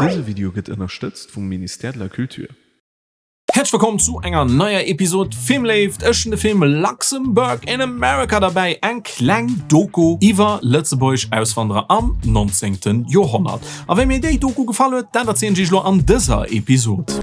Dëse Video gëtt ënnerstëtzt vum Ministère de la Culture. Häerzlech wëllkomm zu enger neier Episode Filmléift. Ech hunn de Film Luxembourg in America derbäi, eng kleng Doku iwwer lëtzebuergesch Auswanderer am 19. Joerhonnert. A wéi mir déi Doku gefall huet, dat erzielen ech iech elo an dëser Episode.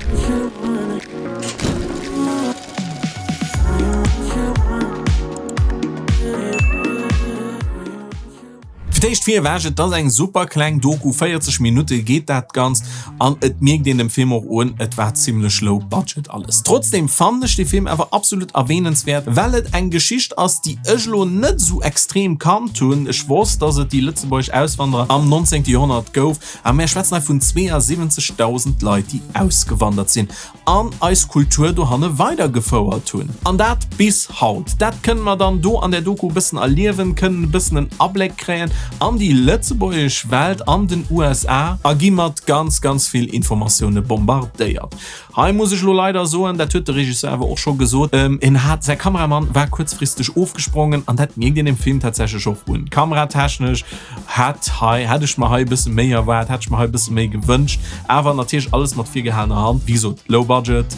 Fir d'éischt virewech, et ass eng super kleng Doku, 40 Minutte geet dat Ganzt an et mierkt een dem Film och un, et war zimlech low budget alles. Trotzdem fannen ech de Film awer absolut erwähnenswäert, well et eng Geschicht ass, déi ech elo net esou extrem kannt hunn. Ech wosst, dass et déi lëtzebuergesch Auswanderer am 19. Joerhonnert gouf, awer mär schwätzen hei vun 72.000 Leit, déi ausgewandert sinn. an eis Kultur dohanne weidergefouert hunn. An dat bis haut. Dat kënnen mer dann do an der Doku e bëssen erliewen, kënnen e bëssen en Abléck kréien an déi lëtzebuergesch Welt an den USA a gi mat ganz, ganz vill Informatioune bombardéiert. Hei muss ech elo leider soen, dat huet de Regisseur awer och scho gesot, en hat, säi Kameramann war kuerzfristeg ofgesprongen an dat mierkt een dem Film tatsächlech och un. Kameratechnesch hätt hei, hätt ech mer hei e bësse méi erwaart, hätt ech mer hei e bësse méi gewënscht. Awer natierlech alles mat virgehalener Hand, wéi gesot, low budget,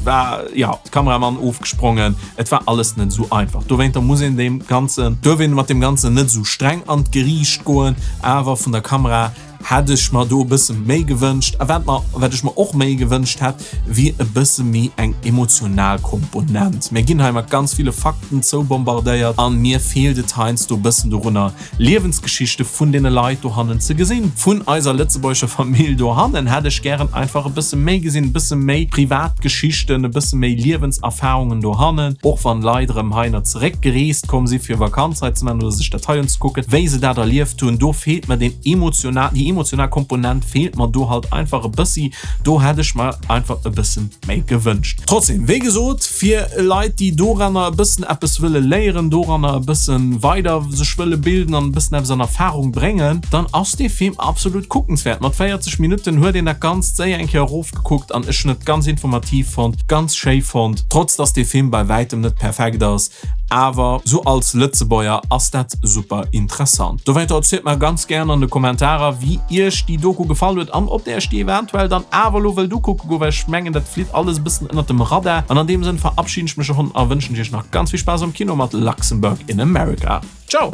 war jo de Kameramann ofgesprongen, et war alles net esou einfach. Dowéinter muss een deem Ganzen, duerf een mat deem Ganzen net esou streng an d'Geriicht goen, awer vun der Kamera hätt ech mer do e bësse méi gewënscht. A wat mer, wat ech mer och méi gewënscht hätt, wier e bësse méi eng emotional Komponent. Mir ginn hei mat ganz ville Fakten zoubombardéiert an mir feelt et heiansdo e bëssen dorunner, Liewensgeschichte vun deene Leit dohannen ze gesinn. Vun eiser lëtzebuergescher Famill dohannen hätt ech gären einfach e bësse méi gesinn, e bësse méi privat Geschichten, e bësse méi Liewenserfarungen dohannen. Och wann Leit erëm heihinner zeréck gereest komm si fir Vakanz hei ze maachen oder sech dat hei unzekucken, wéi se dat erlieft hunn, do feelt mer deen emotional, déi emotional Komponent feelt mer do halt einfach e bëssi. Do hätt ech mer einfach e bësse méi gewënscht. Trotzdem, wéi gesot, fir Leit, déi doranner e bëssen eppes wëlle léieren, doranner e bësse weider sech wëlle bilden an e bëssen eppes an Erfahrung bréngen, dann ass dee Film absolut kuckenswäert. Mat 40 Minutten huet een dat Ganzt séier eng Kéier erofgekuckt an ech hunn et ganz informativ fonnt, ganz schéi fonnt, trotz dass dee Film bei wäitem net perfekt ass. Awer sou als Lëtzebuerger ass dat super interessant. Dowéinter erzielt mer ganz gären an de Kommentarer wéi iech déi Doku gefall huet an ob der iech déi eventuell dann awer elo wëllt ukucke goen, well ech mengen dat flitt alles e bëssen ënnert dem Radar. An an deem Sënn verabschiden ech mech och a wënschen iech nach ganz vill Spaass am Kino mat Luxembourg in America. Ciao!